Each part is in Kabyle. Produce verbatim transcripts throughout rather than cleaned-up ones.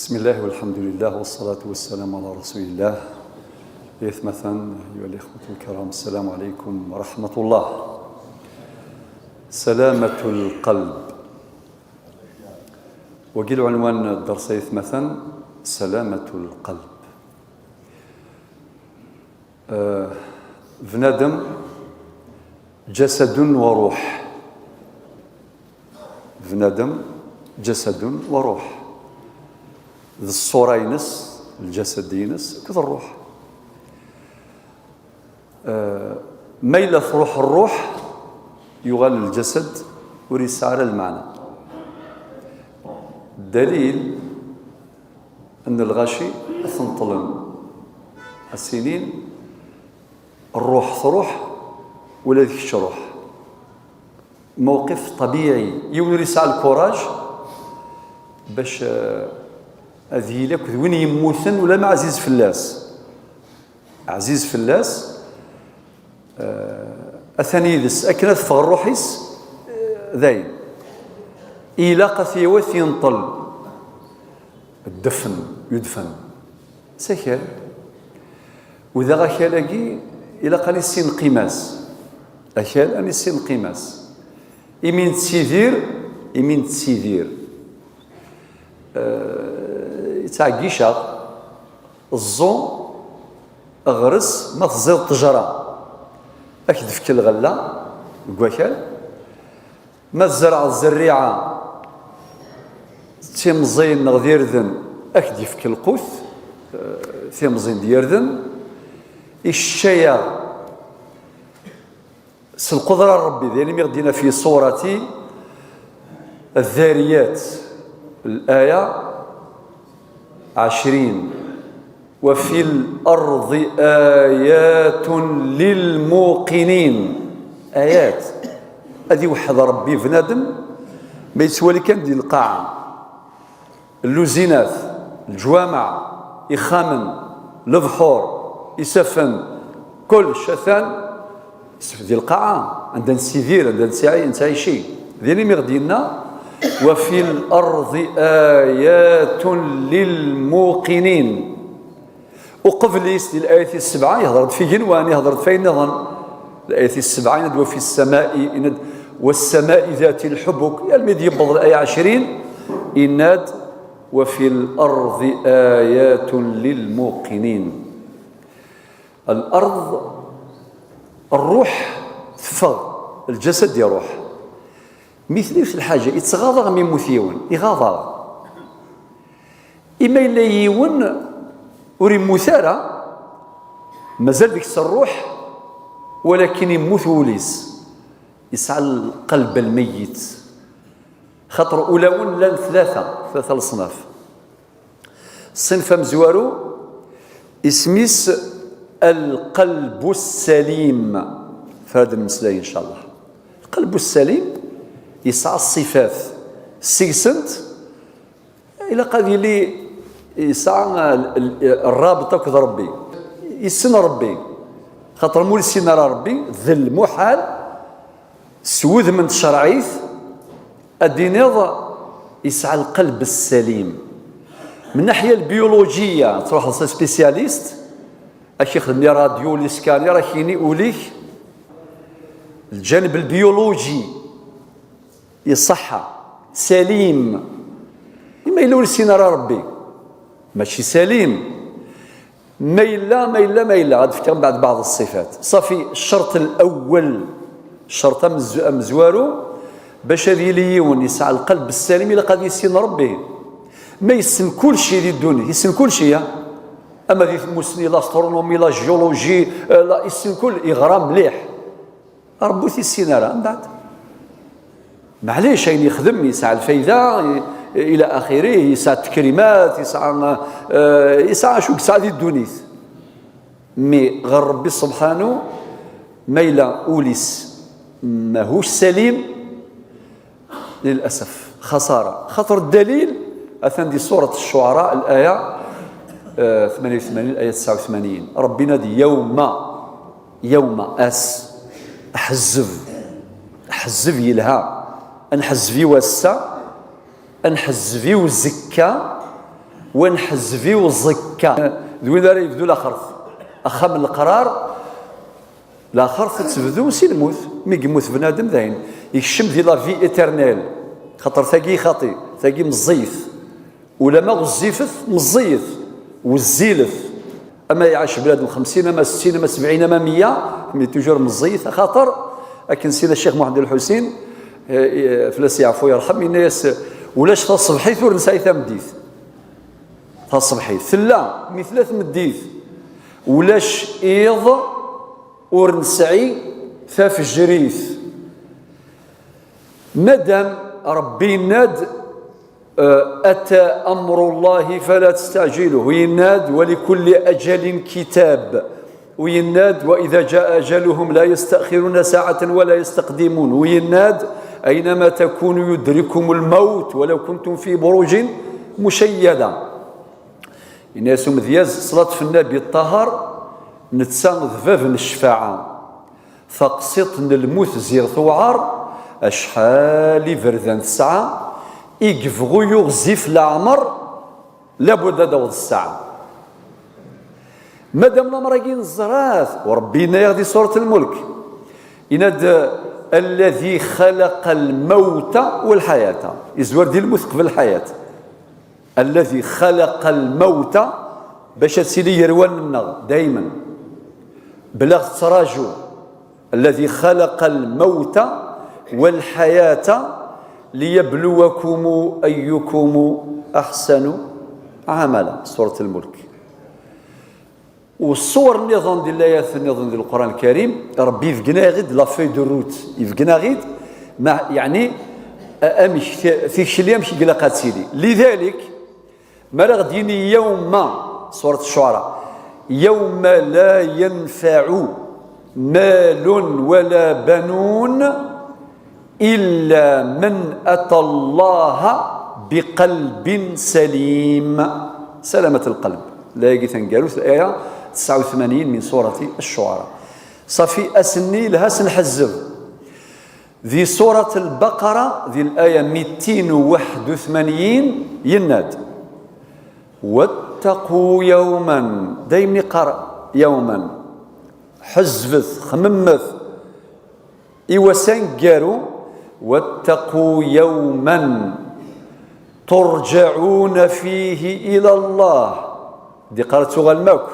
بسم الله والحمد لله والصلاة والسلام على رسول الله. Aytmaten, أيها الإخوة الكرام، السلام عليكم ورحمة الله. سلامة القلب. Wagi lɛunwan n dders, aytmaten, سلامة القلب. Eh, bnadem جسد وروح. Bnadem جسد وروح. D ṣṣura-ines, lǧasad-ines, akked ṛṛuḥ. Eh, ma yella truḥ ṛṛuḥ, yuɣal lǧasad ur yesɛi ara lmeɛna. Ddalil n lɣaci ad t-neṭṭlen, ad s-inin, ṛṛuḥ truḥ, ula d kečč ruḥ. Mewqif ṭabiɛi. Yiwen ur yesɛi lkuraj bac, eh, ad yili akked win yemmuten, ula ma ɛziz fell-as. Ɛziz fell-as, eh, atan yid-s, akken ad teffeɣ ṛṛuḥ-is, eh, dayen. Ilaq ad t-yawi ad t-yenṭel. Ddefn, yudfen. S akal. U daɣ akal-agi, ilaq ad nissin lqima-s. Akal, ad nissin lqima-s. Imi nettidir, imi nettidir. Eh, yettɛeggic-aɣ, ẓẓu, ɣres, ma teẓẓiḍ ṭṭejra, ad k-d-tefk lɣella deg wakal. Ma tzerɛeḍ zerriɛa d timẓin neɣ d irden, ad k-d-yefk lqut, eh, timẓin d yirden. Icca-yaɣ s lqudra n Ṛebbi, d ayen imi ɣ-d-yenna fi surati Ddhariyat, laya ɛecrin. وفي الأرض آيات للموقنين. Ayat. Ad iweḥḥed Ṛebbi bnadem ma yettwali kan di lqaɛa. Lluzinat, leǧwameɛ, ixxamen, lebḥur, isaffen, kullec atan di lqaɛa, anda nessidir, anda nettɛi-, nettɛici. Din imi ɣ-d-yenna, وفي الأرض آيات للموقنين. Uqbel-is, di layat tis sebɛa, yehder-d f igenwan, yehder-d f ayen nniḍen. Layat tis sebɛa, yenna-d, وفي السماء, yenna-d, والسماء ذات الحبك, almi d-yewweḍ laya ɛecrin, yenna-d, وفي الأرض آيات للموقنين. Lard, ṛṛuḥ teffeɣ, lǧasad iṛuḥ. Mi tella yiwet lḥaǧa, ittɣaḍ-aɣ mi yemmut yiwen, iɣaḍ-aɣ. Imi yella yiwen ur yemmut ara, mazal deg-s ṛṛuḥ, walakin yemmut wul-is, yesɛa lqelb lmeyyet. Xaṭer ulawen llan tlata, tlata leṣnaf. Ṣṣinf amezwaru, isem-is lqelbu ssalim. Tura ad nemmeslay, ncallah. Lqelbu ssalim yesɛa ṣṣifat, seg-sent ilaq ad yili yesɛa l-, l-, ṛṛabṭ akked Ṛebbi. Yessen Ṛebbi. Xaṭer ma ur yessin ara Ṛebbi, d lmuḥal s wudem n tcerɛit ad d-tiniḍ yesɛa lqelb ssalim. Min naḥya lbiulujiya, ad truḥeḍ s spécialiste, ad k-ixdem iradio, les scanners, ad k-yini ul-ik, lǧaneb lbiuluji, iṣeḥḥa, salim. Imi yella ur yessin ara Ṛebbi, mačči salim. Ma yella, ma yella, ma yella, ad d-fkeɣ mbeɛd beɛḍ ṣṣifat. Ṣafi, ccerṭ lawel, ccerṭ amez-, amezwaru, bac ad yili yiwen yesɛa lqelb ssalim, ilaq ad yissin Ṛebbi. Ma yessen kulci di ddunit, yessen kulci, ya. Ama di tmusni, l'astronomie, la géologie, eh, la, yessen kul, yeɣra mliḥ. Ṛebbi ur t-yessin ara, mbeɛd. Maɛlic, ayen yexdem yesɛa lfayda, i-, ila axiri, yesɛa tekrimat, yesɛa, eh, yesɛa acu yesɛa di ddunit. Mi ɣer Ṛebbi subḥanu, ma yella ul-is mahux salim, للأسف, xaṣara. Xaṭer ddalil, atan di surat Ccuɛara, laya, eh, tmanya u tmanyin, laya tesɛa u tmanyin. Ṛebbi yenna-d, يوم, يوم, ass, aḥezzeb, aḥezzeb yelha. Ad nḥezzeb i wass-a, ad nḥezzeb i uzekka, Wa nḥezzeb i uẓekka. D win ara yebdu laxert. Axxam n leqrar, laxert ad tebdu si lmut. Mi yemmut bnadem, dayen yekcem di la vie éternelle. Xaṭer tagi ixaṭi, tagi meẓẓiyet. Ulama ɣezzifet, meẓẓiyet, wezzilet. Ama iɛac bnadem xemsin, ama settin, ama sebɛin, ama meyya, mais toujours meẓẓiyet, axaṭer akken Sina Ccix Muḥend Lḥusin, eh, eh, fell-as yeɛfu yerḥem, yenna-yas: "Ulac taṣebḥit ur nesɛi tameddit." Taṣebḥit tella, mi tella tmeddit. Ulac iḍ ur nesɛi tafejrit. Madam Ṛebbi yenna-d, eh, "Ata amru Llahi fala testɛjiluh." Yenna-d: "Wa likulli ajalin kitab." U yenna-d: "Wa idha jaa ajaluhum la yastakhiruna sa'atan wa la yastaqdimun." U yenna-d: "Aynama takunu yudrikumul mawt walaw kuntum fi burujin mushayyada." Yenna-yas umedyaz, ṣṣlat f Nnabi Ṭṭaher, netta d bab n ccfaɛa. Taqsiṭ n lmut ziɣ tewɛer, acḥal iberdan tesɛa, i yebɣu yuɣzif leɛmer, labud ad d-taweḍ ssaɛa. Madam lamer-agi neẓra-t, u Ṛebbi yenna-yaɣ di Surat Lmulk, yenna-d: "Alladhi khalaqa lmawta walḥayata." Izwar di lmut qbel lḥayat. "Alladhi khalaqa lmawta", bac ad tili gar wallen-nneɣ daymen. Bla ɣ tettraǧu. "Alladhi khalaqa lmawta walḥayata liyabluwakum ayyukum ahsanu amala." Surat Lmulk. U ṣṣur nniḍen di layat nniḍen di Lquran Lkarim, Ṛebbi ibeggen-aɣ-id la feuille de route, ibeggen-aɣ-id, ma, yeɛni, a-, amek t-, tikli amek i ilaq ad tili. Lidalik, ma ara ɣ-d-yini yawma, Surat Ccuɛara, "Yawma la yanfaɛu malun wala banun illa man ata Allaha biqalbin salim." Salamat lqalb. Layagi taneggarut, laya tesɛa u tmanyin min Surati Ccuɛara. Ṣafi, ass-nni yelha s nḥezzeb. Di Surat Lbaqara, di laya mitin u waḥed u tmanyin, yenna-d: "Wattaqu yawman", daymi yeqqar yawman. Ḥezzbet, xemmemet i wass aneggaru, "Wattaqu yawman turǧaɛuna fihi ila Allah." D-iqqar ad tuɣalem akk.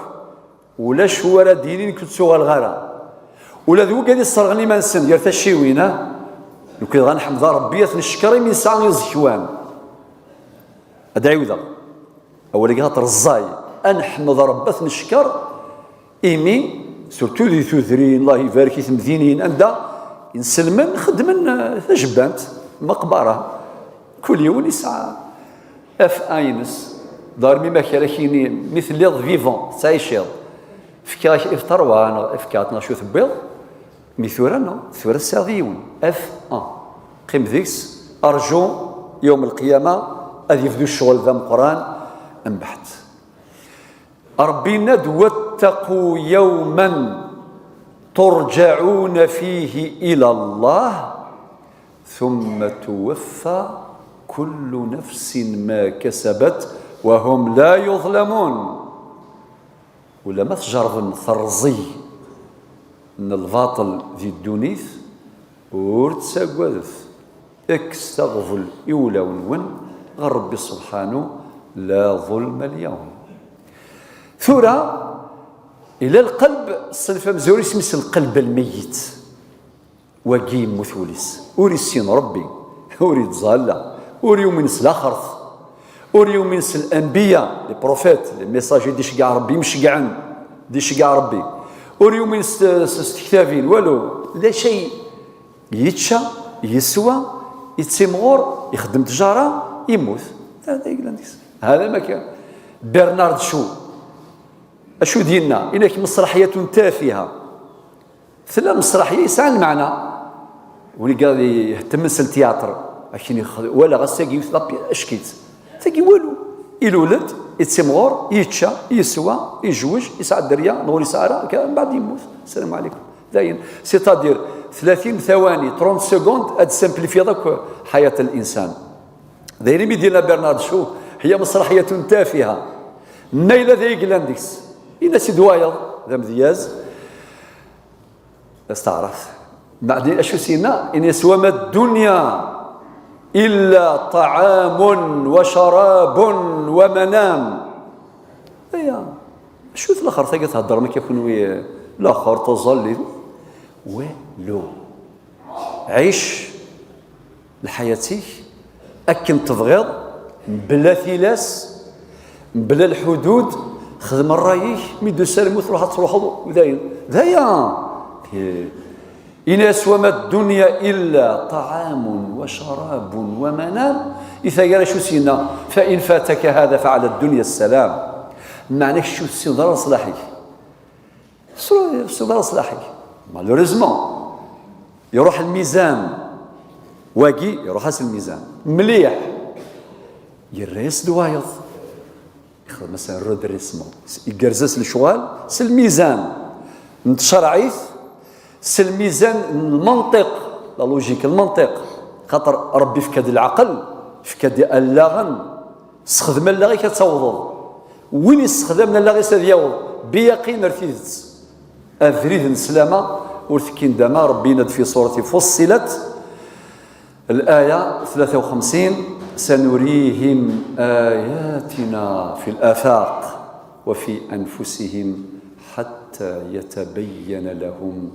Ulac wara d-yinin nekk ur ttuɣaleɣ ara. Ula d wigad isserɣen iman-nsen gar tacciwin, ah, nekk dɣa nḥemd Ṛebbi, ad t-neckeṛ imi nesɛa iẓekwan. Ad d-ɛiwdeɣ. Awal-agi xaṭer ẓẓay. Ad neḥmed Ṛebbi, ad t-neckeṛ, imi, surtout di tudrin, Allah ibarek i temdinin, anda inselmen xeddmen, eh, tajebbant, maqbara. Kul yiwen yesɛa F un-ines. Ḍer mi ma kra k-yini, mi telliḍ vivant, tettɛiciḍ, fkiɣ-ak F trois neɣ F quatre neɣ acu tewwiḍ, mi tura, neɣ tura tesɛiḍ yiwen, F un. Qqim deg-s, arju yawm lqiyama ad yebdu ccɣel d ameqqran, mbeɛd. Ṛebbi yenna-d: "Wattaqu yawman turǧaɛuna fihi ila Allah, thumma tuwaffa kullu nafsin ma kasabat wa hum la yuzlamun." Ulamma tjerrbem terẓeg n lbaṭel di ddunit, ur ttaggadet, kkset aɣbel i wulawen-nwen ɣer Ṛebbi subḥanu, la ḍulma al-yawm. Tura, ila lqelb, ṣṣenf amezwaru isem-is lqelb lmeyyet. Wagi yemmut wul-is, ur issin Ṛebbi, ur ittẓalla, ur yumin s laxert, ur yumin s lanbiya, les prophètes, les messagers i d-iceggeɛ Ṛebbi, imceggɛen d-iceggeɛ Ṛebbi, ur yumin s, s, s tektabin, walu. D acu ay yečča, yeswa, yettimɣur, ixeddem ttjara, yemmut. Hada i yellan deg-s. Hada ma kan. Bernard Shaw, acu d-yenna? Yenna-k: "Mesraḥyatun tafiha." Tella mesraḥya yesɛan lmeɛna. Win i ihettmen s ltyaṭr, akken ixd-, walaɣ ass-agi yiwet la pi-, ack-itt. Tagi walu. Ilul-d, ittimɣur, yečča, yeswa, yejwej, yesɛa dderya, neɣ ur yesɛi ara, akka, mbeɛd yemmut. Sslam ɛlikum. Dayen. C'est-à-dire, tlatin thawani, trente secondes, ad d-simplifiyeḍ akk ḥayat l-insan. D ayen imi d-yenna Bernard Shaw, هي مسرحية تافهة. Ma yella d ay yellan deg-s, ini-as-id wayeḍ d amedyaz. Asteɛraf. Meɛni acu s-yenna? Ini-as: وما الدنيا إلا طعام وشراب ومنام. Aya. Acu-t laxert-agi theddrem akka kunwi? Laxert, taẓallit. Walu. Ɛic lḥayat-ik akken tebɣiḍ, mebla tilas, mebla lḥudud, xdem ṛṛay-ik, mi d-tusa lmut, ruḥ ad truḥeḍ, u dayen. D aya. Ini-as: وما الدنيا إلا طعام وشراب ومنام. I taggara acu s-yenna? فإن فاتك هذا فعلى الدنيا السلام. Meɛna kečč ur tessineḍ ara leṣlaḥ-ik. Ur tessineḍ ara leṣlaḥ-ik. Malheureusement, iruḥ lmizan. Wagi, iruḥ-as lmizan. Mliḥ. Yerra-yas-d wayeḍ. Ixdem-as un redressement. Igerrez-as lecɣal s lmizan n tcerɛit, s lmizan n lmenṭiq, la logique, lmenṭiq. Xaṭer Ṛebbi yefka-d lɛeql, yefka-d allaɣen, sexdem allaɣ-ik ad tawḍeḍ. Win yessexdamen allaɣ-is ad yaweḍ biyaqin ar tidet. Abrid n sslama ur tekkin dama. Ṛebbi yenna-d fi surati Fussilat, الآية ثلاثة وخمسين: سنريهم آياتنا في الآفاق وفي أنفسهم حتى يتبين لهم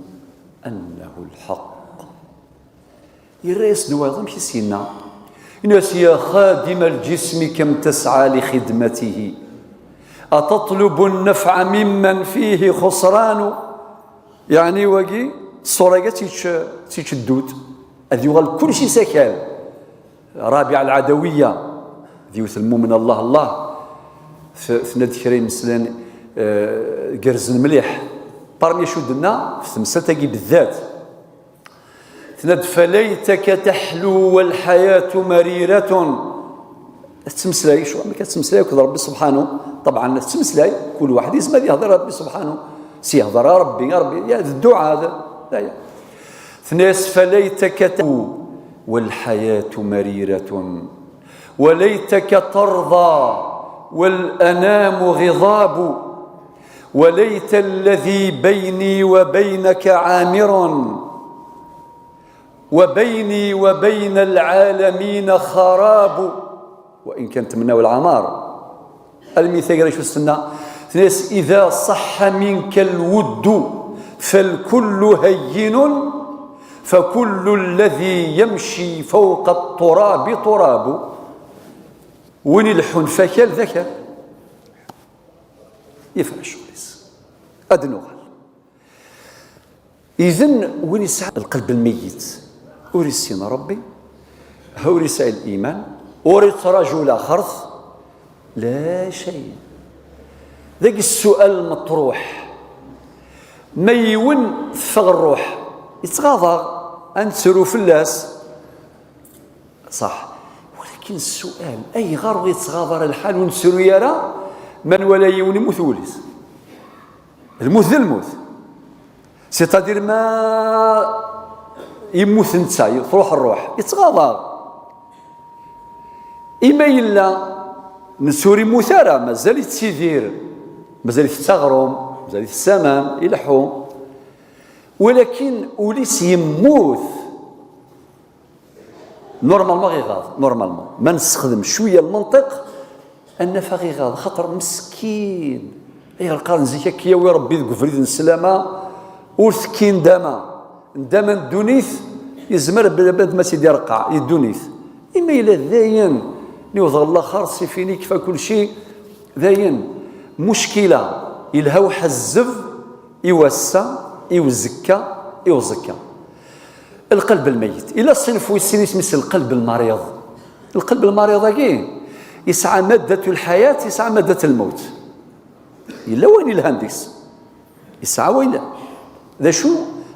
أنه الحق. Yerra-yas-d wayeḍ, amek i s-yenna? Yenna-yas: يا خادم الجسم كم تسعى لخدمته، أتطلب النفع ممن فيه خسران؟ Yeɛni wagi, ṣṣura-agi ad tt-yečč, ad tt-yečč ddud. Ad yuɣal kullec s akal. Rabiɛa Lɛadawiya, d yiwet n lmumna, Allah, Allah, t-, tenna-d kra imeslayen, eh, gerrzen mliḥ. Parmi acu d-tenna, f temsalt-agi beddat. Tenna-d: فليتك تحلو والحياة مريرة. Tettmeslay, ccɣel amek ad tettmeslay akked Ṛebbi subḥanu? Ṭebɛen, tettmeslay, kul waḥed yezmer ad yehder Ṛebbi subḥanu. S yehder: a Ṛebbi, a Ṛebbi, ya, d dduɛa, d, d aya. Tenna-yas: فليتك تحلو والحياة مريرة، وليتك ترضى والأنام غضاب، وليت الذي بيني وبينك عامر، وبيني وبين العالمين خراب، وإن كان تمناو العمار. Almi taggara acu s-tenna? Tenna-yas: إذا صح منك الود فالكل هين، فكل الذي يمشي فوق التراب تراب. Win ileḥḥun f akal d akal. Yefra ccɣel-is. Ad nuɣal. Idan, win yesɛa lqelb lmeyyet, ur yessin Ṛebbi, ur yesɛi liman, ur yettraǧu laxert, la cay. Dagi ssual meṭruḥ. Ma yiwen teffeɣ ṛṛuḥ, yettɣaḍ-aɣ, ad nettru fell-as. Ṣaḥ. Walakin ssual, ayɣer ur yettɣaḍ ara lḥal, ur nettru ara ma nwala yiwen yemmut wul-is? Lmut d lmut. C'est-à-dire ma yemmut netta, truḥ ṛṛuḥ, yettɣaḍ-aɣ. I ma yella netta ur yemmut ara, mazal yettidir, mazal itett aɣrum, mazal itess aman, ileḥḥu. Walakin ul-is yemmut. Normalement ɣ-iɣaḍ, normalement. Ma nessexdem cwiya lmenṭiq, ad naf ɣ-iɣaḍ, xaṭer meskin. Ayɣer qqaren zik akka yawi Ṛebbi deg ubrid n sslama, ur tekki ndama. Ndama n ddunit, yezmer bnadem ad s-id-ireqqeɛ i ddunit. I ma yella dayen, niweḍ ɣer laxert, c'est fini, kfa kulci, dayen. Muckila, yelha uḥezzeb i wass-a, i uzekka, i uẓekka. Lqelb lmeyyet. Ila ṣṣinf wis sin isem-is lqelb lmariḍ. Lqelb lmariḍ-agi yesɛa maddat lḥayat, yesɛa maddat lmewt. Yella wayen yelhan deg-s. Yesɛa wayen. D acu?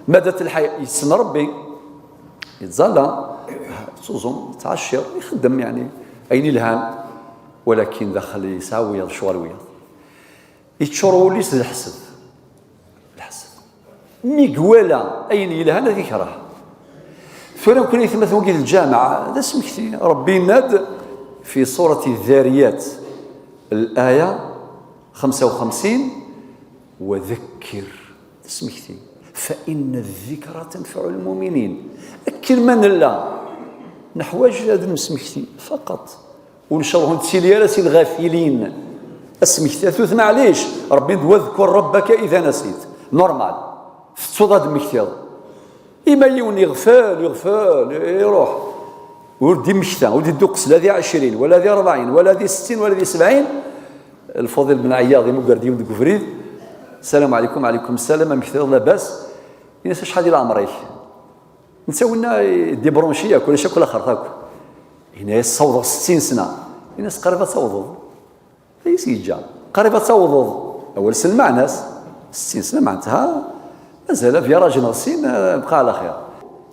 Maddat lḥayat, yessen Ṛebbi. Yettẓalla, yettuẓum, yettɛeccir, ixeddem, yeɛni, ayen yelhan. Walakin daxel yesɛa wiyaḍ, ccɣel wiyaḍ. Yeččur wul-is d lḥesd. Lḥesd. Mi iwala ayen yelhan ad ikreh. Tura nekkni aytmaten wagi d lǧameɛ, d asmekti. Ṛebbi yenna-d, في سورة الذاريات الآية خمسة وخمسين: وذكر، tesmekti, فإن الذكرى تنفع المؤمنين. Akken ma nella, neḥwaǧ ad nesmekti faqat. Ur ncalleh ur nettili ara si lɣafilin. Asmekti, atut, maɛlic, Ṛebbi d واذكر ربك إذا نسيت. Normal. Tettuḍ ad d-temmektiḍ. Ima yiwen iɣfel, iɣfel, iruḥ. Ur d-immekta, ur d-idduqqes la di ɛecrin, wala di ṛebɛin, wala di settin, wala di sebɛin. Lfuḍil ben Ɛiyaḍ imugger-d yiwen deg ubrid. Salam ɛlikum, ɛlikum salam, amek telliḍ, labas? Ini-as: acḥal di leɛmer-ik? Netta winna idibṛunci yakk, ulac akk laxert akk. Ini-as: ssawḍeɣ settin sna. Ini-as: qrib ad tawḍeḍ. Ay s-yeǧǧa. Qrib ad tawḍeḍ. Awal s lmeɛna-s. Settin sna meɛnetha mazal avyaraj neɣ sin, eh, bqa ɛla xir.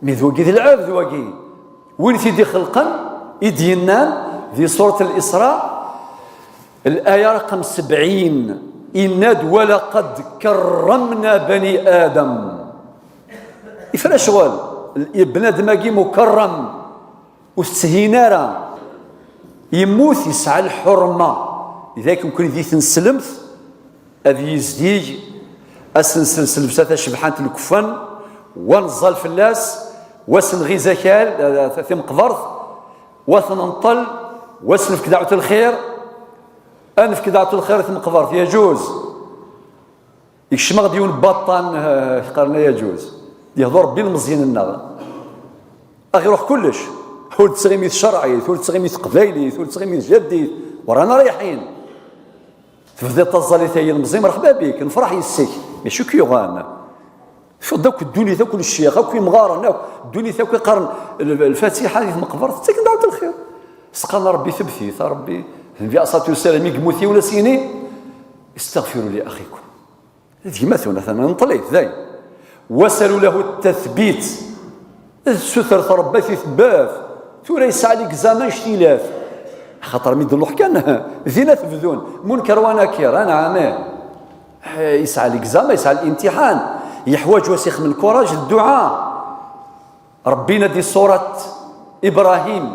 Mi d wagi d lɛebd wagi. Win i t-id-ixelqen, i d-yennan di surat Al-Isra, الآية رقم سبعين، yenna-d: ولقد كرمنا بني آدم. Ifra ccɣel, bnadem-agi mukarram, ur t-tthinin ara. Yemmut, yesɛa lḥurma. Lidalik, nekkni di tneslemt, ad yizdig, ad s-nsels llebsa tacebḥant, lkefan, wa neẓẓal fell-as, wa s-nɣiz akal, eh, timeqbert, wa t-nenṭel, wa s-nefk dɛwet lxir, ad nefk dɛwet lxir i tmeqbert, yaǧuz. Ikcem-aɣ-d yiwen baṭṭan, eh, qqaren yaǧuz. Yehḍu Ṛebbi ilmeẓyen-nneɣ. Aɣ-iruḥ kullec. Ur d-tettɣimi tcerɛit, ur d-tettɣimi teqbaylit, ur d-tettɣimi tjaddit. Werɛad ara yeḥyin. Tebdiḍ taẓallit ay ilmeẓi, mṛeḥba bik, nefṛeḥ yes-k. Mačči akk yuɣan. Tfuḍ akk ddunit, akk lecyax, akk imɣaren, akk ddunit, akk iqqaren l-, lfatiḥa di tmeqbert, ttaken dɛwet lxir. Sqan Ṛebbi tebtit, a Ṛebbi, Nnbi aṣatu wassalam i yemmut yiwen, a s-yini: استغفروا لأخيكم. D gma-twen, atan nṭel-it, dayen. واسألوا له التثبيت. Sutret Ṛebbi ad t-itebbat. Tura yesɛa l'examen cctilaf. Axaṭer mi d-nruḥ kan, din ad t-bdun. Munker wa Nakir, anɛam, ih. Eh, yesɛa l'examen, yesɛa l'imtiḥan. Yeḥwaǧ wa s-ixdem lkuraj, dduɛa. Ṛebbi yenna di surat Ibrahim,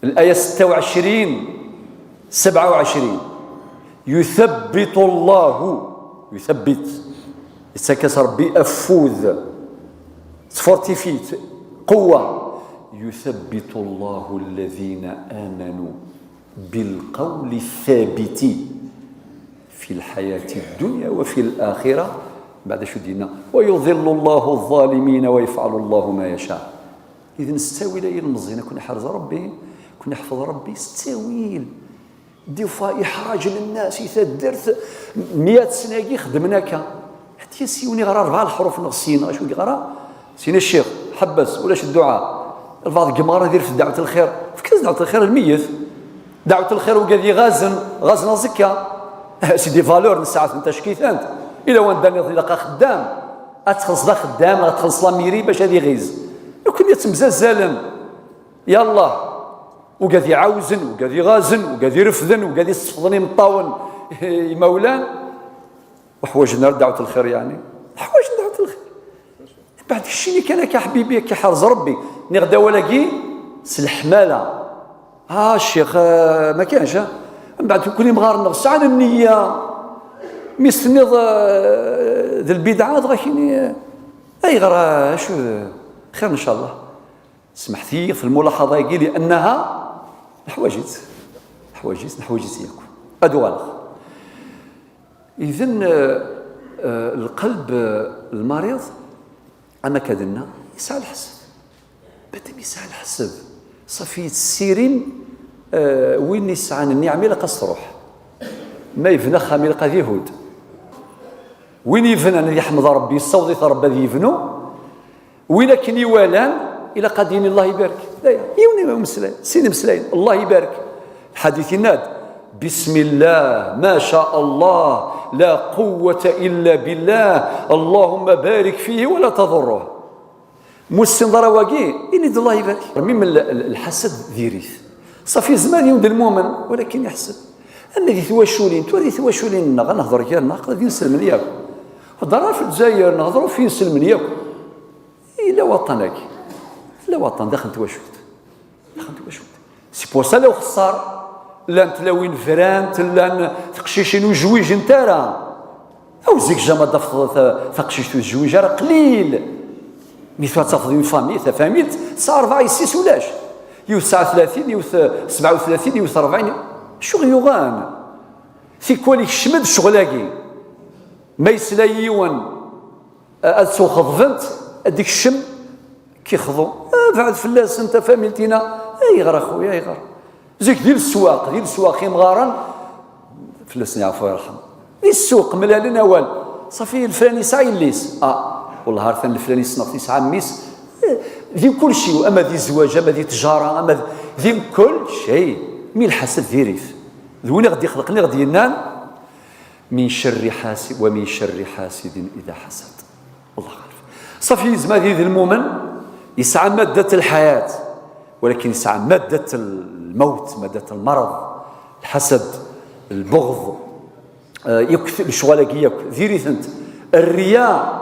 الآية ستة وعشرين، سبعة وعشرين: يثبت الله، يثبت، yettak-as Ṛebbi afud, tfortifit, قوة. يثبت الله الذين آمنوا بالقول الثابت في الحياة الدنيا وفي الآخرة. Mbeɛd acu d-yenna: ويضل الله الظالمين ويفعل الله ما يشاء. Idan s ttawil ay ilmeẓyen, ad ken-iḥrez Ṛebbi, ad ken-iḥfeḍ Ṛebbi s ttawil. Des fois, iḥraǧ lnas i taddart, meyya sna-agi xeddmen akka. Ḥetta s yiwen iɣra rebɛa leḥruf neɣ sin, acu i yeɣra? Sini ccix, ḥebbes, ulac dduɛa. Lbaɛḍ deg yimɣaren ad irfed dɛwet lxir. Efk-as dɛwet lxir i lmeyyet. Dɛwet lxir ugad iɣazen, ɣazen aẓekka. C'est des valeurs nesɛa-tent ackitant. Ila wanda nniḍen ilaq axeddam. Ad txellṣeḍ axeddam, ad txellṣeḍ amiri bac ad iɣiz. Nekkni ad temzazzalem. Yallah. Ugad iɛawzen, ugad iɣazen, ugad irefden, ugad isefḍen imeṭṭawen, imawlan. Ur ḥwaǧen ara dɛwet lxir, yeɛni? Ḥwaǧen dɛwet lxir. Mbeɛd keččini kan akka, ḥbibi, akka iḥrez Ṛebbi. Nniɣ-d awal-agi s leḥmala. Ah, ccix, ah, ma kanx, ah. Mbeɛd kul imɣaren-nneɣ sɛan nniya. Mi s-tenniḍ, ah, d lbidɛa, dɣa kini, ah, ayɣer, ah, acu d, xir, ncallah. Smeḥt-iyi ɣef lmulaḥaḍa-agi, li'annaha neḥwaǧ-itt. Neḥwaǧ-itt, neḥwaǧ-itt yakk. Ad uɣaleɣ. Idan, eh, eh, lqelb, eh, lmariḍ, am akka d-nenna, yesɛa lḥesb. Batem yesɛa lḥesb. Ṣafi yettsirim, eh, win yesɛan nniɛma ilaq ad s-truḥ. Ma yebna axxam ilaq ad ihudd. Win yebnan ad yeḥmed Ṛebbi, yessaweḍ-it Ṛebbi ad yebnu. Win akken iwalan, ilaq ad yini: "Allah ibarek." D aya. Yiwen imeslay, sin imeslayen: "Allah ibarek." Lḥadit yenna-d: "Bismillah, ma sha Allah, la quwwata illa billah, Allahumma barik fihi wa la tadurruh." Ma ur tessineḍ ara wagi, ini-d: "Allah ibarek." Mim l-, l-, lḥasad diri-t. Ṣafi, yezmer ad yendel lmumen, walakin iḥseb. Ama di twaculin, tura di twaculin-nneɣ, ad nehder gar-nneɣ, aql-aɣ d inselmen yakk. Hedder ɣef Lezzayer, nehder ɣef inselmen yakk. Yella waṭṭan-agi. Yella waṭṭan daxel n twacult. Daxel n twacult. C'est pour ça llan xeṣṣar, llan tlawin brant, llan teqcicin ur zwijent ara. Aw zik jamais d-tafeḍ ta-, taqcict ur tezwij ara, qlil. Mi tura tafeḍ une famille, tafamilt, tesɛa rebɛa yessi-s ulac. Yiwet tesɛa tlatin, yiwet sebɛa u tlatin, yiwet rebɛin. Acu ɣ-yuɣen? Tikwal ikcem-d ccɣel-agi. Ma yesla yiwen, a-, ad ttwaxeḍbent, ad d-ikcem, kixḍu. Ah, beɛd fell-asen tafamilt-ina. Ayɣer a xuya, ayɣer? Zik di leswaq, di leswaq imɣaren, fell-asen yeɛfu yerḥem. Di ssuq, mlalen awal. Ṣafi, leflan yesɛa yelli-s. Ah, wellah ar tan leflan yessneɣ-t yesɛa mmi-s. Eh, di kulci, ama di zzwaǧ, ama di tjara, ama d-, di mkul cay. Mi lḥasad diri-t. D win i ɣ-d-ixelqen, i ɣ-d-yennan, من شر حاسد، ومن شر حاسد إذا حسد. الله غالب. صافي، يزم هذه المؤمن يسعى مادة الحياة، ولكن يسعى مادة الموت، مادة المرض، الحسد، البغض، آه، يكثر الشغل ياك، ديري ثنت. الرياء،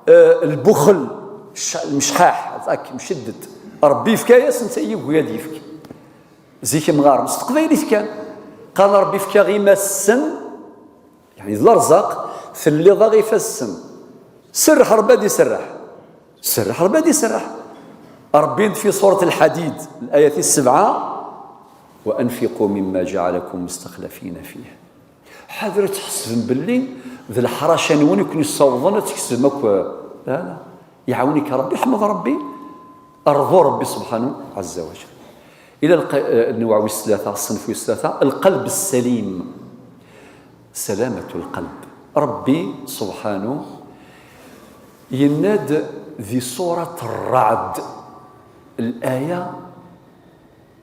آه، البخل، الش-، المشحاح، ذاك مشدد. ربي يفكى ياس، انت يقوي هذا يفكي. Zik imɣaren s teqbaylit kan. Qal Ṛebbi fkiɣ imassen, yeɛni d lerzaq, telliḍ-aɣ ifassen. Serreḥ Ṛebbi ad iserreḥ. Serreḥ Ṛebbi ad iserreḥ. Ṛebbi fi surat Lḥadid, الآية السبعة: وأنفقوا مما جعلكم مستخلفين فيه. Ḥader ad tḥesbem belli d leḥraca-nwen i ken-yessawḍen ad tkesbem akk. La, la. Iɛawen-ik Ṛebbi, ḥmed Ṛebbi, rḍu Ṛebbi subḥanu ɛezza wa jal. Ila lq-, eh, nnwaɛ wis tlata, ṣṣenf wis tlata, lqelb ssalim, salamatu lqelb. Ṛebbi subḥanu yenna-d di surat Ṛṛeɛd, laya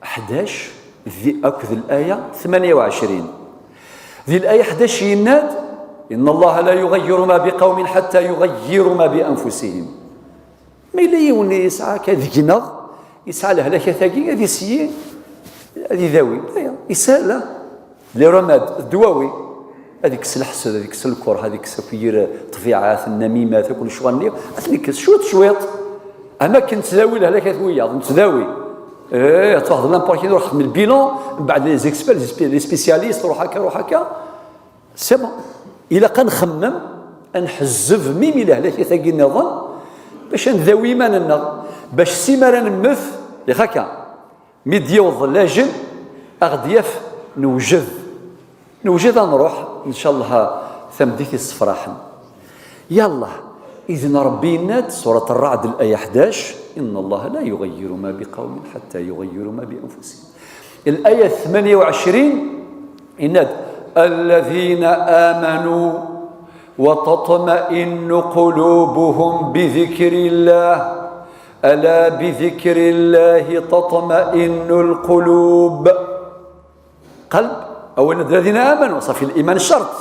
ḥdac, di, akked laya tmanya u ɛecrin. Di laya ḥdac yenna-d: إن الله لا يغير ما بقوم حتى يغيروا ما بأنفسهم. Ma yella yiwen yesɛa akka deg-neɣ, yesɛa lehlak-agi, ad isyi, ad idawi. Aya, isal, ah. Les remèdes, ddwawi. Ad ikkes leḥsed, ad ikkes lkerh, ad ikkes akk yir ṭbiɛat, nnamimat, akk lecɣal-nni, ad ten-ikkes cwiṭ, cwiṭ. Am akken nettdawi lehlak-at wiyaḍ, nettdawi. Eh, ad twaxeḍ n'importe qui, ruḥ xdem le bilan, mbeɛd les experts, les spé-, les spécialistes, ruḥ akka, ruḥ akka. C'est bon. Ilaq ad nxemmem, ad nḥezzeb mimi lehlak-agi nniḍen, bac ad ndawi iman-nneɣ, bac si mi ara nemmet, yak akka, mi d-yiweḍ lajel, ad ɣ-d-yaf newjed. Newjed ad nruḥ, ncallah, tameddit yessefraḥen. Yallah, idn Ṛebbi yenna-d, surat Ṛṛeɛd, laya ḥdac: إن الله لا يغير ما بقوم حتى يغيروا ما بأنفسهم. Laya tmanya u ɛecrin, yenna-d: الذين آمنوا وتطمئن قلوبهم بذكر الله، ألا بذكر الله تطمئن القلوب. Qelb, awen-d الذين آمنوا, ṣafi, liman ccerṭ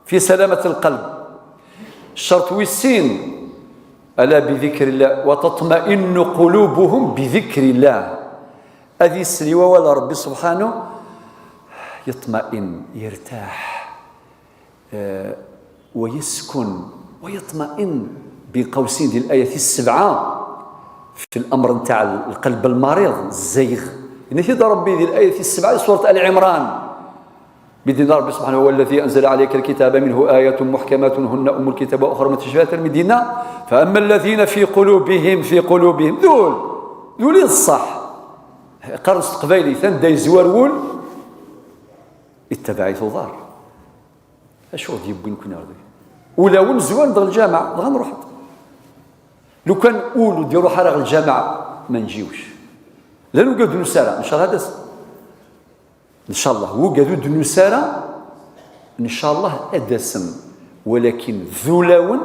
fi salamat lqelb. Ccerṭ wis sin, ألا بذكر الله وتطمئن قلوبهم بذكر الله. Ad yesli wawal Ṛebbi subḥanu, yeṭma'in, yertaḥ, eh, ويسكن ويطمئن. Bin qawsin, di laya tis sebɛa, fi lamr ntaɛ lqelb lmariḍ, zzayɣ. Yenna-t-id Ṛebbi di laya tis sebɛa di surat Ali Ɛimran. Mi d-yenna Ṛebbi subḥanahu: هو الذي أنزل عليك الكتاب منه آيات محكمات هن أم الكتاب وأخر متشابهات. Mi d-yenna: فأما الذين في قلوبهم، في قلوبهم, d ul, d ul i d ṣṣeḥ. Qqaren s teqbaylit, anda yezwar wul, yettabaɛ-it uḍar. Acu i d-yewwin-ken ar dagi? Ulawen zwaren deg lǧameɛ, dɣa nruḥ-d. Lukan ul ur d-iruḥ ara ɣer lǧameɛ, ma njiwec. Llan wigad ur d-nusi ara, ncallah ad as-, ncallah, wigad ur d-nusi ara, ncallah ad d-asen. Walakin d ulawen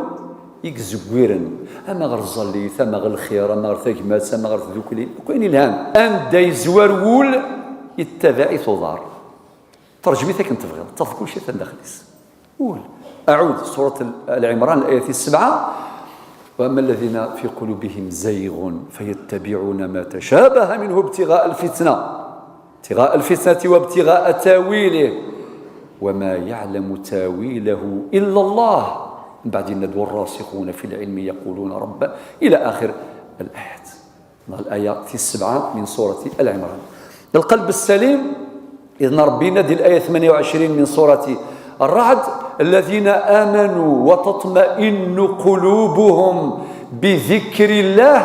i izewwiren, ama ɣer tẓallit, ama ɣer lxir, ama ɣer tagmat, ama ɣer tdukli, akk ayen ilhan. Anda yezwar wul, yettabaɛ-it uḍar. Terjem-it akken tebɣiḍ, tafeḍ kulci atan daxel-is. Ul. Aɛud, surat Al-, Al Ɛimran, laya tis sebɛa: وأما الذين في قلوبهم زيغ فيتبعون ما تشابه منه ابتغاء الفتنة، ابتغاء الفتنة وابتغاء تاويله، وما يعلم تاويله إلا الله. من بعد الندوة الراسخون في العلم يقولون رب، إلى آخر الآيات. Neɣ laya tis sebɛa min surati Al Ɛimran. القلب السليم. إذن ربي ينادي الآية ثمانية وعشرين من سورة الرعد: "الذين آمنوا وتطمئن قلوبهم بذكر الله".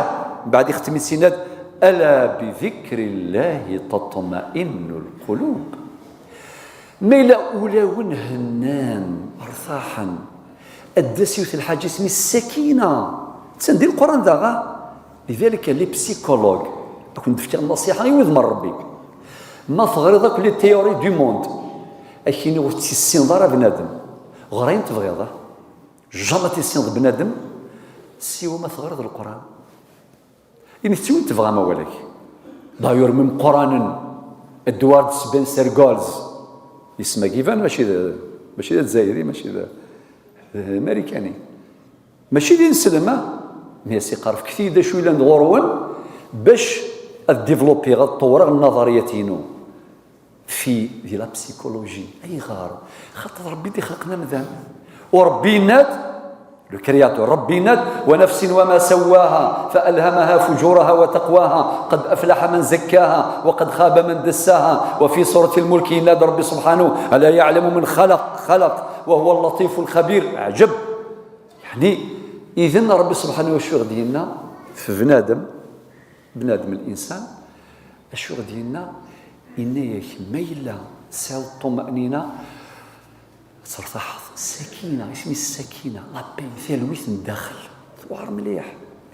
بعد يختم السناد: "ألا بذكر الله تطمئن القلوب". Ma yella ulawen hennan, rtaḥen, ad d-tas yiwet lḥaǧa isem-is sakina. Attan di Lquran daɣa. Lidalik, les psychologues, ad ken-d-fkeɣ nnṣiḥa i wudem n Ṛebbi. Ma teɣriḍ akk les théories du monde, ad k-iniɣ ur tt-tessineḍ ara bnadem. Ɣer ayen tebɣiḍ, ah. Jamais tissineḍ bnadem, siwa ma teɣriḍ Lquran. Ini-t-tt win tebɣam awal-agi. D'ailleurs, mi meqqranen, Edward Spencer Gales, isem-agi iban mačči d, mačči d Azzayri, mačči d, d Amarikani. Mačči d ineslem, ah. Mi as-iqqar, fket-iyi-d acu yellan d ɣur-wen bac ad développiɣ, ad ṭewwreɣ nnaḍeriyat-inu. Fi, di la psychologie. Ayɣer? Xaṭer Ṛebbi i d-ixelqen amdan. U Ṛebbi yenna-d, le créateur, Ṛebbi yenna-d: "ونفس وما سواها فألهمها فجورها وتقواها قد أفلح من زكاها وقد خاب من دساها". وفي سورة الملك yenna-d Ṛebbi سبحانه: "ألا يعلم من خلق، خلق وهو اللطيف الخبير". Ɛǧeb. Yeɛni, idan Ṛebbi سبحانه acu i ɣ-d-yenna f bnadem, bnadem, الإنسان, acu i ɣ-d-yenna? Yenna-yak, ma yella tesɛiḍ ṭṭumaɛnina, ad tertaḥeḍ. Sakina, isem-is sakina, la paix, talwit n daxel. Tewɛer mliḥ.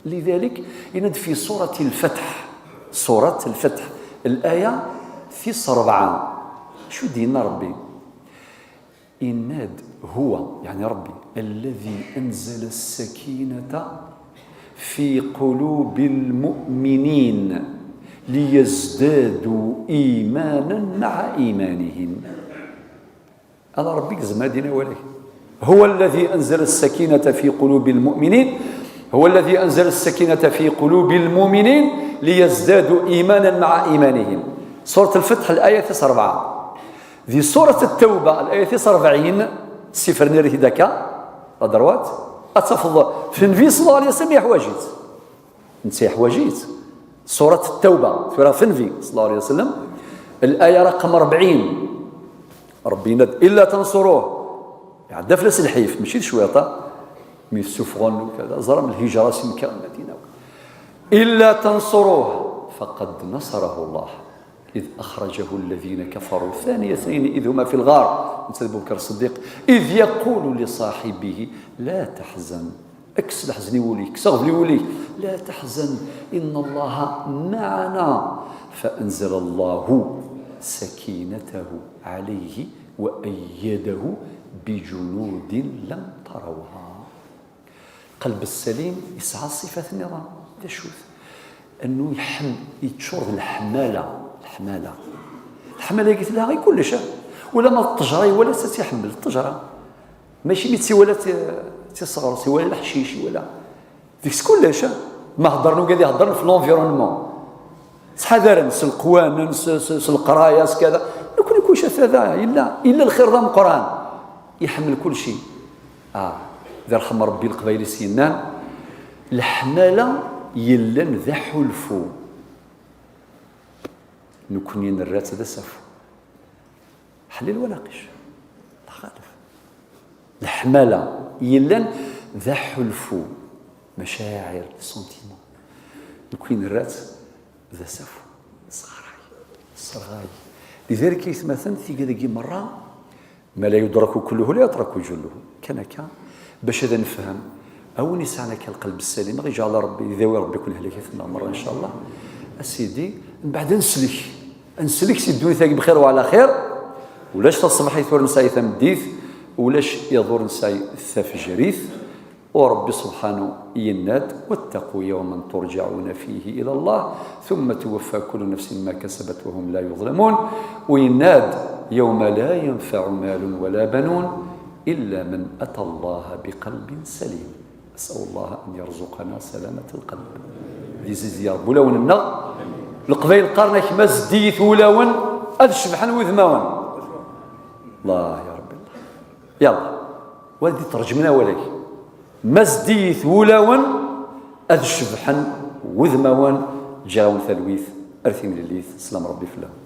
Lidalik, yenna-d fi surat Lfetḥ, surat Lfetḥ, laya tis ṛebɛa. Acu d-yenna Ṛebbi? Yenna-d: "هو", yeɛni Ṛebbi, "الذي أنزل السكينة في قلوب المؤمنين ليزدادوا إيمانا مع إيمانهم". Ala Ṛebbi i yezmer ad d-yini awal-agi. "هو الذي أنزل السكينة في قلوب المؤمنين، هو الذي أنزل السكينة في قلوب المؤمنين ليزدادوا إيمانا مع إيمانهم". Surat Lfetḥ, laya tis ṛebɛa. Di surat Ttawba, laya tis ṛebɛin, sifren-it-id akka, la droite, ad tafeḍ f Nnbi صلى الله عليه وسلم yeḥwaǧ-itt. Netta yeḥwaǧ-itt. Surat Ttawba, tura f Nnbi صلى الله عليه وسلم, laya raqem ṛebɛin. Ṛebbi yenna-d: "إلا تنصروه". Iɛedda fell-as lḥif, mačči d cwiṭ, ah. Mi t-ssufɣen ukada, ẓram lhijra si Mekka ɣer Lmadina. "إلا تنصروه فقد نصره الله إذ أخرجه الذين كفروا ثاني اثنين إذ هما في الغار". Netta d Abu Bakr Ṣṣeddiq. "إذ يقول لصاحبه لا تحزن". Kkes leḥzen i wul-ik, kkes aɣbel i wul-ik. "لا تحزن إن الله معنا فأنزل الله سكينته عليه وأيده بجنود لم تروها". Lqelb ssalim yesɛa ṣṣifat nniḍen. D acu-t? Annu yeḥm-, yeččur d leḥmala. Leḥmala. Leḥmala-agi telha i kullec, ah. Ulamma d ṭṭejra iwala-tt ad tt-iḥemmel, ṭṭejra. Mačči mi tt-iwala tt-, tt-iseɣres, iwala leḥcic, iwala. Deg-s kullec, ah. Ma heddren ugad iheddren f l'environnement. Ttḥadaren s leqwanen, s, s, s leqraya, s kada. Nekni kullec ata da, yella, yella lxir d ameqqran. Iḥemmel kulci. Ah, d arḥem Ṛebbi Leqbayel i s-yennan: "Leḥmala yellan d aḥulfu, nekni nerra-tt d asafu." Ḥlil wanaqec. Lxalef. Leḥmala yellan d aḥulfu, macaɛir, sentiment. Nekni nerra-tt d asafu. Sɣaray. Sɣaray. Lidalik, aytmaten, tigad-agi merra, "ما لا يدرك كله لا يترك جله". Kan akka, bac ad nefhem, a win yesɛan akka lqelb ssalim, ad ɣ-iǧɛel Ṛebbi, idawi Ṛebbi akk lehlak-atneɣ merra, ncallah. A Sidi, mbeɛd ad neslek, ad neslek si ddunit-agi bxir wa ɛla xir, ulac taṣebḥit ur nesɛi tameddit, ulac iḍ ur nesɛi tafejrit, u Ṛebbi subḥanu yenna-d: "واتقوا يوما ترجعون فيه إلى الله ثم توفى كل نفس ما كسبت وهم لا يظلمون". U yenna-d: "يوم لا ينفع مال ولا بنون إلا من أتى الله بقلب سليم". أسأل الله أن يرزقنا سلامة القلب. Di zizya Ṛebbi ulawen-nneɣ, Leqbayel qqaren-ak: "Ma zeddiyit wulawen, ad cebḥen wudmawen". Allah ya Ṛebbi, Allah. Yalla, wa ad d-itṛeǧmen awal-agi. "Ma zeddiyit wulawen, ad cebḥen wudmawen", ǧǧiɣ-awen talwit. Ar timlilit, sslam Ṛebbi fell-awen.